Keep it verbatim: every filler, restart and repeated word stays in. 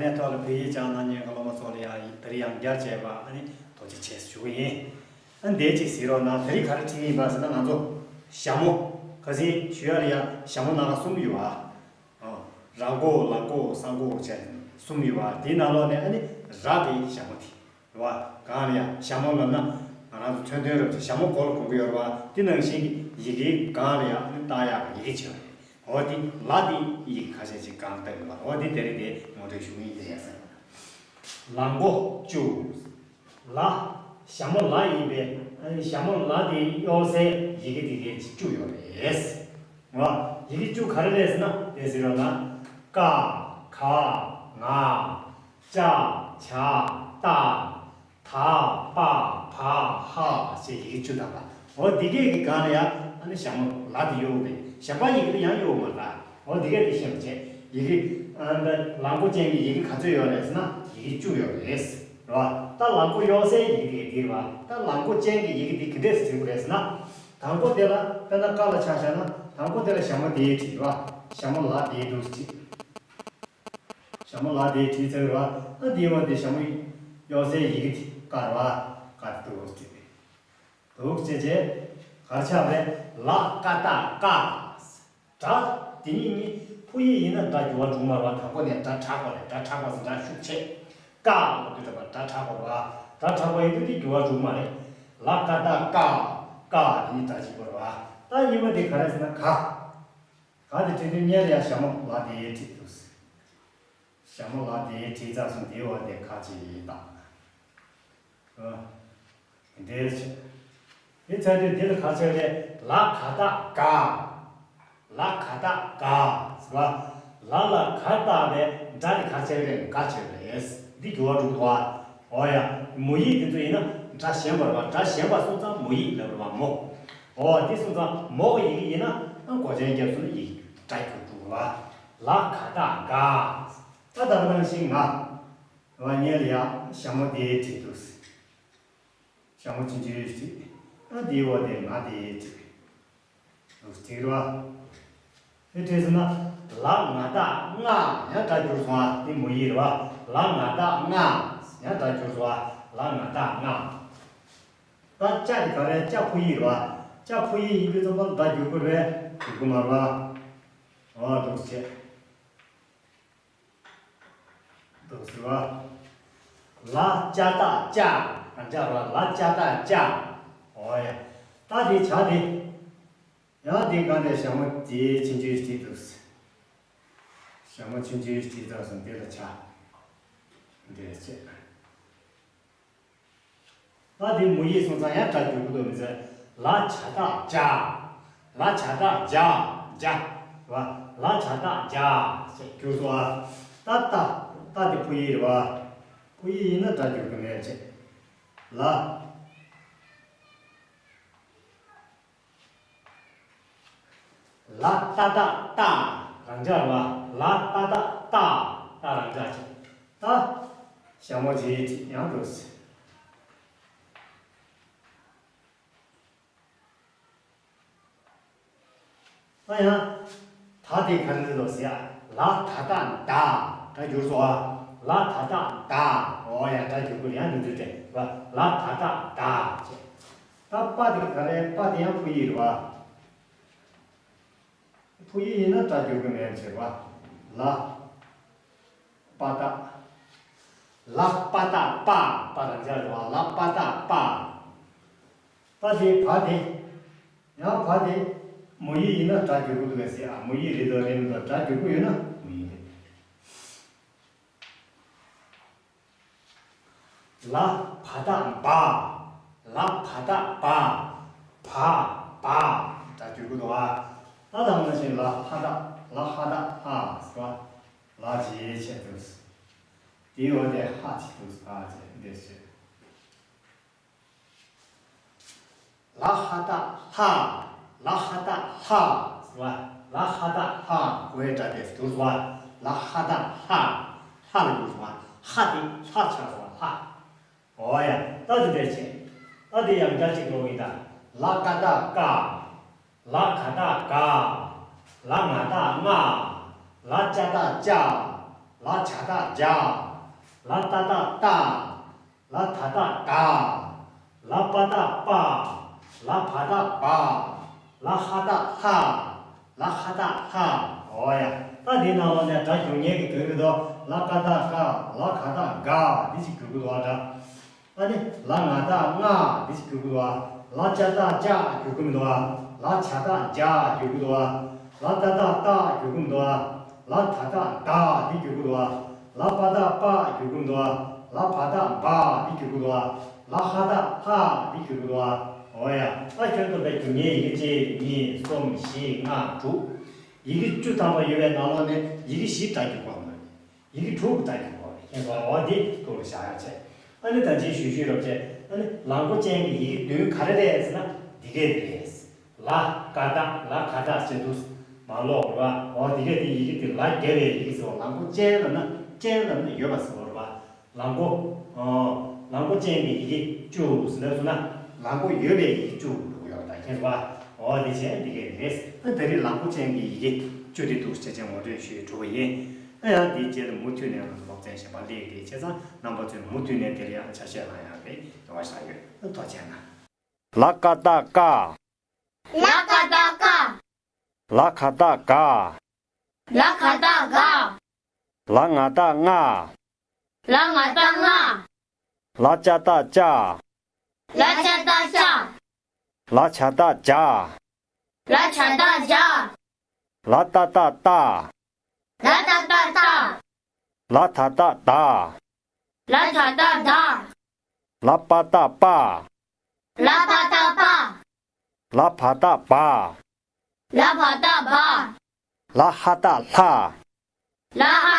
ནས་ཐོག་ལ་བོད་ཡིག་སྦྱང་གནང་མཁན་གྱི་སློབ་མ་ཚོ་ལ་ཡང་ད་རེས་ཡང་བསྐྱར་བྱས་པ་ཨ་ནི་ཐུགས་རྗེ་ཆེ་ཞུ་གི་ཡིན། ཨ་ནི་འདི་ཅིག་གཟིགས་རོགས་གནང་། ད་རེས་ག་རེ་ཁྲིད་ཀྱི་ཡིན་པ་ཟེར་ན་ང་ཚོ་ཞྭ་མོ་ཁ་སང་ཞུ་ཡ་ལ་ཡང་ཞྭ་མོ་སྣ་ཁ་གསུམ་ཡོད་ཨ། ར་མགོ་ལ་མགོ་ས་མགོ་བྱས་གསུམ་ཡོད་པ་དེའི་ནང་ལོགས་ནས་ཨ་ནི་ར་དེ་ཞྭ་མོ་དེ་རེད་བ། གང་ལ་ཡང་ཞྭ་མོ་ལབ་ན་ང་རང་ཚོ་མཚོན་དོན་རབ་ཅིག་ཞྭ་མོ་མགོ་ལ་གོན་གྱི་ཡོད་རེད་བ། དེ་ནང་བཞིན་གྱི་ཡི་གེའི་སྒང་ལ་ཡང་ཨ་ནི་བཏགས་ཡག་གི་ཡི་གེ་བྱས་པ་རེད། འོ་དེ་ལ་དེ་ཡི་གེ་ཁ་ཤས་ཅིག་སྒང་བཏགས་ཡོད་པ་རེད། འོ་དེ་དེ་རིང་དེ་ངོ་སྤྲོད་ཞུ་གི་ཡིན། དེ་ཡག་ས་ཡིན། ལ་མགོ་བཅུ། ལ། ཞྭ་མོ་ལ་ཡིན་པས་ཨ་ནི་ཞྭ་མོ་ལ་དེ་གཡོག་སའི་ཡི་གེ་དེ་གའི་བཅུ་ཡོད་རེད། ང་ཡི་གེ་བཅུ་ག་རེ་རེད་ཟེར་ན་དེ་ཟེར་བ་ན། ཀ། ག། ང་། ཅ། ཇ། ཏ། ད། པ། བ། ཧ་ཞེས་ཡི་གེ་བཅུ་དང་པ། འོ་འདི་གས་ཀྱི་སྒང་ལ་ཡང་ཨ་ནི་ཞྭ་མོ་ལ་དེ་གཡོག་རེད། གཞན་པ་ཡི་གེ་དེ་ཡང་གཡོག་མ་རེད། འོ་འདི་གས་དེ་ཤེས་པ་བྱས། ཡི་གེ་ཨ་ནི་ལ་མགོ་ཅན་གྱི་ཡི་གེ་ག་ཚོད་ཡོད་རེད་ཟེར་ན་ཡི་གེ་བཅུ་ཡོད་རེད། རེད་བ། ད་ལ་མགོ་གཡོག་སའི་ཡི་གེ་དེ་ག་དེ་རེད་བ། ད་ལ་མགོ་ཅན་གྱི་ཡི་གེ་དེ་ག་འདྲས་སེ་བྲིས་དགོས་རེད་ཟེར་ན། དང་པོ་དེ་ལ་དཔེར་ན་ཀ་ལ་ཆ་བཞག་ན་དང་པོ་དེ་ལ་ཞྭ་མོ་དེ་བྲིས་རེད་བ། ཞྭ་མོ་ལ་དེ་འདུག་སེ་བྲིས། ཞྭ་མོ་ལ་དེ་བྲིས་ཚར་བ། ཨ་དེའི་བར་དེ་ཞྭ་མོ་གཡོག་སའི་ཡི་གེ་དེ་ཀ་རེད་བ། ཀ་དེ་འདུག་སེ་བྲིས། འདུག་སེ་བྱས་ག་རེ་ཆགས་པ་རེད། ལ་ཀ་ཏ་ཀ། སྒྲ་དེ་གཉིས་གཉིས་ཕོ་ཡིག་ཡིན་ན་སྒྲ་འགྱུར་བ་འགྲོ་མ་རེད་བ། དང་པོ་ནས་སྒྲ་གྲགས་པ་རེད། སྒྲ་གྲགས་པ་ཟེར་སྒྲ་ཤུགས་ཆེ། ཀ་ལབ་དུས་འདྲ་པ་སྒྲ་གྲགས་པ་རེད་བ། སྒྲ་གྲགས་པ་ཡིན་དུས་དེ་འགྱུར་བ་འགྲོ་མ་རེད། ལ་ཀ་ཏ་ཀ། ཀ་དེ་གཉིས་སྒྲ་གཅིག་པ་རེད་བ། ད་གཉིས་པ་དེ་ག་རེ་ཟེར་ན་ག། ག་དེ་བྲིས་དུས་སྔོན་ལ་ཡང་ཞྭ་མོ་ལ་དེ་བྲིས་འདུག་སེ། ཞྭ་མོ་ལ་དེ་བྲིས་ཚར་སོང་། དེའི་འོག་དེ་ག་ཅིག་བཏགས། ཨ། འདི་འདྲས་བྱས། དེ་ཚར་དུས་འདི་ལ་ག་ཅིག་རེད། ལ་ག་བཏགས་ག། ལ་ག་བཏགས་ག་ཟེར་བ། ལ་ལ་ག་བཏགས་པའི་སྒྲ་དེ་ག་ཅིག་རེད། ག་ཅིག་རེད། འདི་འགྱུར་བ་འགྲོ་གི་འདུག་བ། འོ་ཡ། མོ་ཡིག་དེ་ཚོ་ཡིན་ན་སྒྲ་གཞན་པ་རེད་བ། སྒྲ་གཞན་པ་སོང་ཙང་མོ་ཡིག་ལབ་རེད་བ། མོ། འོ་དེ་སོང་ཙང་མོ་གི་ཡི་གེ་ཡིན་ན་ཨ་མགོ་ཅན་བརྒྱབ་སོང་ན་ཡི་གེ་སྒྲ་འགྱུར་འགྲོ་གི་རེད་བ། ལ་ག་བཏགས་ག། ད་ད་ག་ནང་བཞིན་ང་། རེད་བ། སྔོན་ལ་ཡ་ཞྭ་མོ་དེ་བྲིས་འདུག་སེ། ཞྭ་མོ་ཆུང་ཆུང་ཞིག་བྲིས། ཨ་དེའི་འོག་དེ་ང་དེ་བྲིས། འདུག་སེ་བྲིས་རེད་བ། དེ་བྲིས་སོང་ན་ལ་ང་བཏགས་ལྔ། ཡང་སྒྲ་འགྱུར་སོང་ཨ། དེ་མོ་ཡིག་རེད་བ། ལ་ང་བཏགས་ལྔ། ཡང་སྒྲ་འགྱུར་སོང་ཨ། ལ་ང་བཏགས་ལྔ། ད་ཅ་དེ་ག་རེ། ཅ་ཕོ་ཡིག་རེད་བ། ཅ་ཕོ་ཡིག་ཡིན་དུས་ཙམ་པ་ལ་སྒྲ་འགྱུར་གྱི་རེད། འགྱུར་གྱི་མ་རེད་བ། འོ་འདུག་སེ་བྱས། འདུག་སེ་བ། ལ་ཅ་བཏགས་ལྕ། རང་འཇགས་རེད་བ། ལ་ཅ་བཏགས་ལྕ། འོ་ཡ། ད་དེ་བྱ་དེ། ཡང་དེ་གང་དེ་ཞྭ་མོ་དེ་ཆུང་ཆུང་ཞིག་བྲིས་འདུག་སེ། ཞྭ་མོ་ཆུང་ཆུང་ཞིག་བྲིས་ཚར་སོང་། དེ་ལ་ཆ། འདི་བྱས། ད་དེ་མོ་ཡིག་སོང་ཙང་ཡང་སྒྲ་འགྱུར་གྱི་འདུག་མི་ཚེ། ལ་ཇ་བཏགས་ལྗ། ལ་ཇ་བཏགས་ལྗ། ལྗ། རེད་བ། ལ་ཇ་བཏགས་ལྗ་ཞེས་འགྱུར་སོང་ཨ། ད་ཏ། ཏ་དེ་ཕོ་ཡིག་རེད་བ། ཕོ་ཡིག་ཡིན་ན་སྒྲ་འགྱུར་གྱི་མེད་ཅེས། ལ། ལ་ཏ་བཏགས་ལྟ། རང་འཇགས་རེད་བ། ལ་ཏ་བཏགས་ལྟ། ལྟ་རང་འཇགས་བྱས། ད། ཞྭ་མོ་བྱས་ཡང་འགྲོ་སྲིད། ད་ཡང་། ད་དེ་ག་རེ་རེད་ལོ་ཟེར་ཡ། ལ་ད་བཏགས་ལྡ། སྒྲ་འགྱུར་སོང་ཨ། ལ་ད་བཏགས་ལྡ། འོ་ཡ། སྒྲ་འགྱུར་གྱི་རེད། ཡང་འགྱུར་འགྱུར་འདྲ་བ། ལ་ད་བཏགས་ལྡ་བྱས། ད་པ་དེ་ག་རེ། པ་དེ་ཡང་ཕོ་ཡིག་རེད་བ། ཕོ་ཡིག་ཡིན་ན་སྒྲ་འགྱུར་གྱི་མེད་པ་བྱས་པ། ལ། པ་བཏགས། ལ་པ་བཏགས་པ། པ་རང་འཇགས་རེད་བ། ལ་པ་བཏགས་པ། པ་དེ་བ་དེ། ཡང་བ་དེ། མོ་ཡིག་ཡིན་ན་སྒྲ་འགྱུར་གྱི་འདུག་གས་ཟེར་ཨ། མོ་ཡིག་རེད་དོ་རེད་མི་འདུག་སྒྲ་འགྱུར་གྱི་ཡོད་ན་མོ་ཡིག་རེད། ལ་བ་བཏགས་འབའ། ལ་བ་བཏགས་འབའ། བ། འབའ། སྒྲ་འགྱུར་གྱི་འདུག་ཨ། ད་དང་ནང་བཞིན་ལ་ཧ་བཏགས། ལ་ཧ་བཏགས་ལྷ་ཟེར་བ། ལ་ཇི་ཡའི་ཆེད་དུ། དེའི་འོག་དེ་ཧ་ཆེད་དུ་ཨ་ཅེ་འདི་ཟེར། ལ་ཧ་བཏགས་ལྷ། ལ་ཧ་བཏགས་ལྷ་ཟེར་བ། ལ་ཧ་བཏགས་ལྷ། གོ་བའི་སྒྲ་དེ་གྱུར་སོང་བ། ལ་ཧ་བཏགས་ལྷ། ལྷ་ལ་གྱུར་སོང་བ། ཧ་དེ་ལྷ་ཆགས་སོང་བ། ལྷ། འོ་ཡ། ད་དེ་འདྲ་བྱས། ད་དེ་ཡང་བསྐྱར་གཅིག་ཀློག་ཡིན་ད། ལ་ཀ་བཏགས་ཀ། ལ་ག་བཏགས་ག། ལ་ང་བཏགས་ང་། ལ་ཅ་བཏགས་ལྕ། ལ་ཇ་བཏགས་ཇ། ལ་ཏ་བཏགས་ཏ། ལ་ད་བཏགས་ད། ལ་པ་བཏགས་པ། ལ་བ་བཏགས་བ། ལ་ཧ་བཏགས་ལྷ། ལ་ཧ་བཏགས་ལྷ། འོ་ཡ། ད་འདི་ནང་ལོགས་ནས་སྒྲ་རྒྱུག་མཁན་གྱི་དོན་རེད་དོ། ལ་ཀ་བཏགས་ཀ། ལ་ག་བཏགས་ག། འདི་ཅིག་རྒྱུག་གི་འདུག་བ་སྒྲ། ཨ་ནི་ལ་ང་བཏགས་ལྔ། འདི་ཅིག་རྒྱུག་གི་འདུག་བ། ལ་ཅ་བཏགས་ལྕགས་རྒྱུག་གི་མི་འདུག་བ། ལ་ཇ་བཏགས་འཇགས་རྒྱུག་གི་འདུག་བ། ལ་ཏ་བཏགས་ཏགས་རྒྱུག་གི་མི་འདུག་བ། ལ་ད་བཏགས་དག། འདི་རྒྱུག་གི་འདུག་བ། ལ་པ་བཏགས་པ་རྒྱུག་གི་མི་འདུག་བ། ལ་བ་བཏགས་བ། འདི་རྒྱུག་གི་འདུག་བ། ལ་ཧ་བཏགས་ལྷ། འདི་རྒྱུག་གི་འདུག་བ། འོ་ཡ། ད་ཁྱོད་ཚོ་པའི་རྒྱུག་མཁན་ཡི་གེ་གཅིག་གཉིས་གསུམ་བཞི་ལྔ་དྲུག་ཡི་གེ་བཅུ་ཐམ་པ་ཡོད་པའི་ནང་ལོགས་ནས་ཡི་གེ་བཞི་སྒྲ་རྒྱུག་པ་མ་རེད། ཡི་གེ་དྲུག་གི་སྒྲ་རྒྱུག་པ་རེད། ཁྱེད་ཚོ་འོ་འདི་ཐུགས་ལ་བཞག་ཡག་བྱས། ཨ་ནི་ད་ཅིའི་ཞུ་ཞུས་རབ་བྱས། ཨ་ནི་ལང་ཀོ་ཅན་གྱི་ཡི་གེ་བདུན་ག་རེ་རེད་ཟེར་ན་འདི་གས་རེད། ལ་ཀ་བཏགས་ལ་ག་བཏགས་ཅེས་འདུག་མ་ཀློག་རེད་བ། འོ་འདི་གས་དེ་ཡི་གེ་དེ་ལ་རྒྱབ་པའི་ཡི་གེ་ཟེར་བ། ལང་ཀོ་ཅན་ལབ་ན་ཅན་ལབ་ན་ཡོད་པ་ཟེར་བ་རེད་བ། ལང་ཀོ། ཨོ། ལང་ཀོ་ཅན་གྱི་ཡི་གེ་བཅུ་ཟེར་ན་སོང་ན། ལང་ཀོ་ཡོད་པའི་ཡི་གེ་བཅུ་འགྲོ་གི་ཡོད་པ་དང་ཁྱེད་ཚོ་བ། འོ་དེ་བྱས་འདི་གས་རེད། ཨ་ད་རེས་ལང་ཀོ་ཅན་གྱི་ཡི་གེ་བཅུ་དེ་འདུག་ཅེས་བྱས་ངོ་སྤྲོད་ཞུས་གྲུབ་པ་ཡིན། ཨ་ཡང་དེའི་རྗེས་ལ་མུ་མཐུད་ནས་ང་ཚོ་སློབ་ཚན་གཞན་པ་སླེབས་ཀྱི་རེད། བྱས་ཙང་རྣམ་པ་ཚོས་མུ་མཐུད་ནས་དེར་ཡང་ཆ་ཤས་གནང་ཡག་གི་རེ་བ་བཞག་ཡོད། ཨ་ཐུགས་རྗེ་གནང་། ལ་ཀ་བཏགས་ཀ། ལ་ཀ་བཏགས་ཀ། ལ་ག་བཏགས་ག། ལ་ག་བཏགས་ག། ལ་ང་བཏགས་ལྔ། ལ་ང་བཏགས་ལྔ། ལ་ཅ་བཏགས་ལྕགས། ལ་ཅ་བཏགས་ལྕགས། ལ་ཇ་བཏགས་ཇག། ལ་ཇ་བཏགས་ཇག། ལ་ཏ་བཏགས་ཏ། ལ་ཏ་བཏགས་ཏ། ལ་ད་བཏགས་དག། ལ་ད་བཏགས་དག། ལ་པ་བཏགས་པ། ལ་པ་བཏགས་པ། ལ་བ་བཏགས་བ། ལ་བ་བཏགས་བ། ལ་ཧ་བཏགས་ལྷ། ལ་ཧ་